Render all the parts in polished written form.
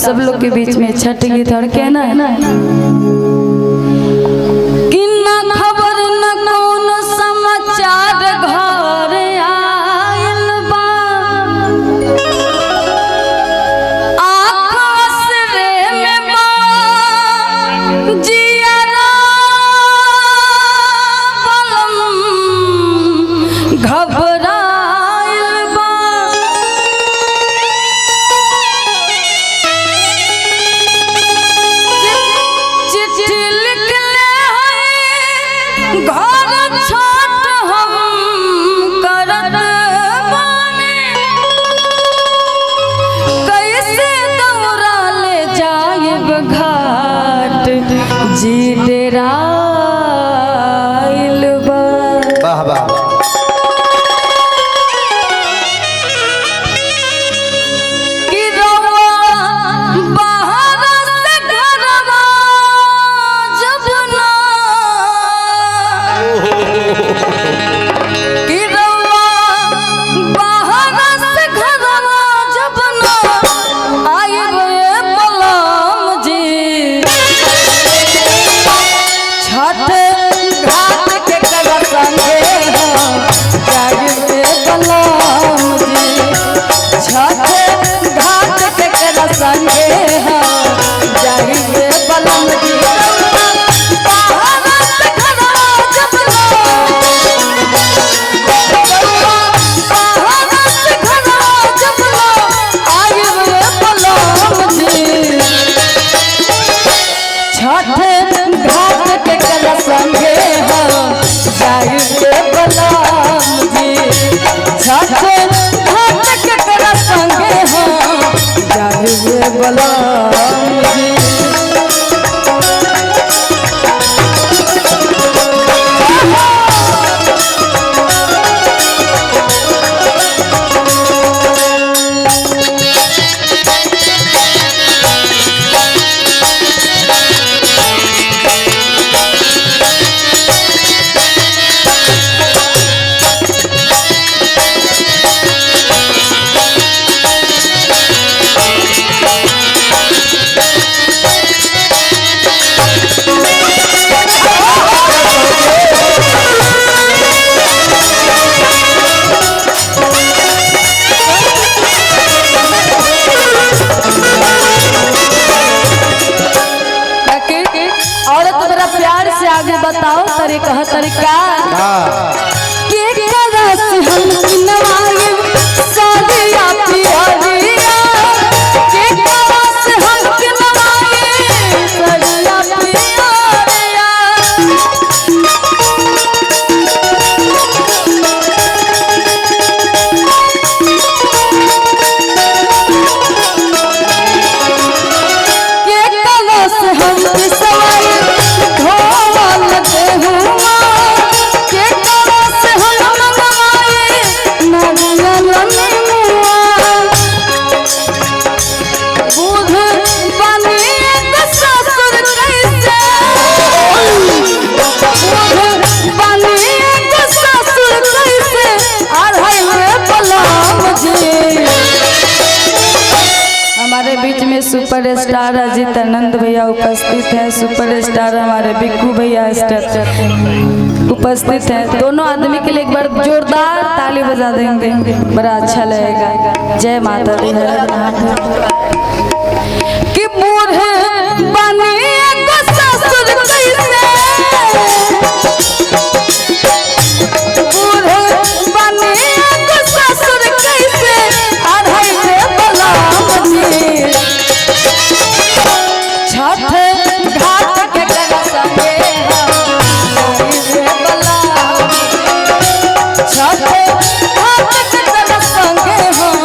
सब लोग के बीच में छठ गीत और कहना है कि ना खबर न कोनो समाचार घर आयल बा, आँख असरे में बा, जियरा बलम घबरायल बा। चिट्ठी लिखले है घर छोट हम करत बानी, कैसे दौरा ले जाएब घाट जी डेराइल बा। वाह वाह कि रउआ बाहर से घरवा जब ना, कि रउआ बाहर से घरवा जब ना आइब ए बलम जी, छठ घाट के कर संगे हम जाइब ए बलम जी, छठ घाट के कर संगे हम जाइब ए बलम जी। बाहर से घरवा जब ना, बाहर से घरवा जब ना आइब ए बलम जी, छठ घाट के कल संगे हम जाइब बलम जी, छठ घाट के कल संगे हम जाइब बलम जी। बाकी औरत बड़ा प्यार से आगे बताओ तरीका तरीका के करस हम किनवाए सालिया पियरिया, के करस हम किनवाए सालिया पियरिया। के कलश हम पिसवाए धोवल देहुआ, के कलश हम मंगवाए नारियल नेमुआ। बूढ़ बनी एक ससुर कैसे, बूढ़ बनी एक ससुर कैसे अढ़ाई बलम जी। हमारे बीच में सुपर स्टार अजीत आनंद भैया उपस्थित हैं, सुपर स्टार हमारे बिक्कू भैया स्टार उपस्थित हैं। दोनों आदमी के लिए एक बार जोरदार ताली बजा देंगे, बड़ा अच्छा लगेगा। जय माता दी। कि बूढ़े बने एक ससुर कैसे, बूढ़े बने एक ससुर कैसे अढ़ाई बलम जी, छठ घाट के कर संगे हम जाइब बलम, छठ घाट के कर संगे हम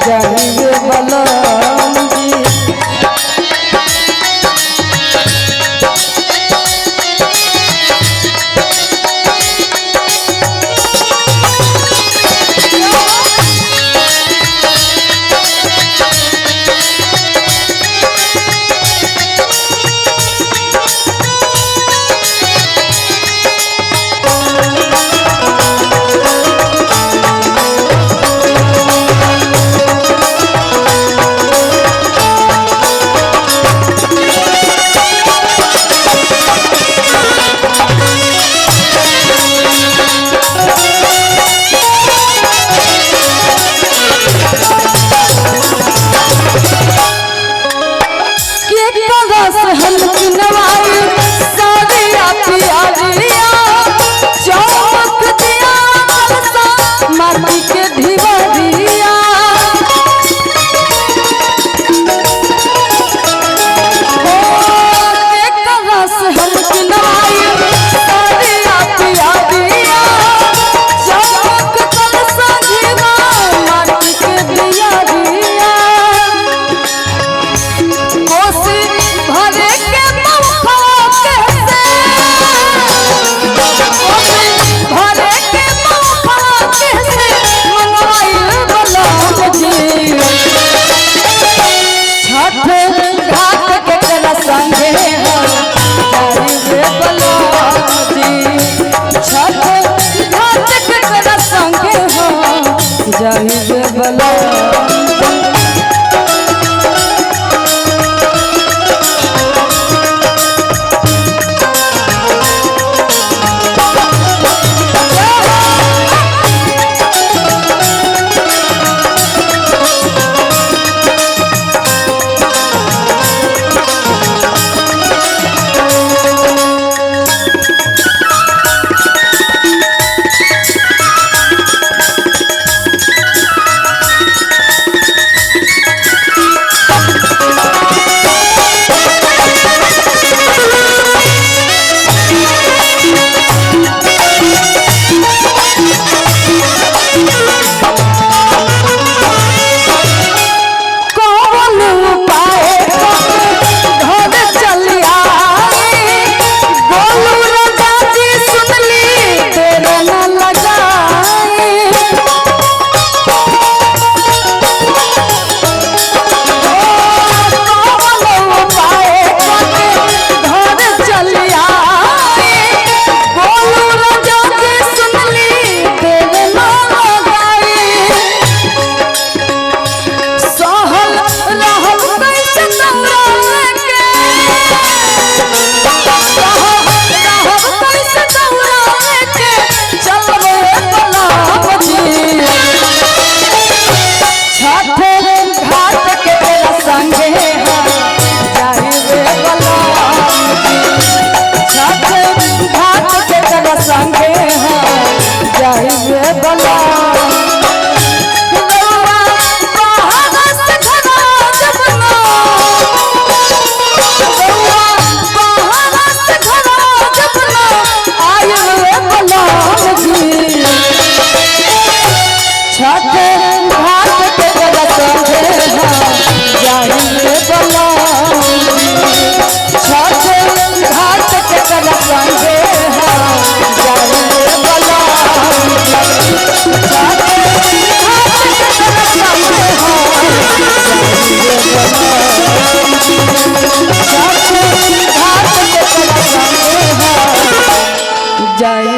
जाइब बलम। घाट के करा संगे हम जाइए बलम छठ घाट के करा संगे हम जाइए बलम छठ घाट के करा संगे हम जाइए बलम छठ घाट के करा संगे हम जाइए।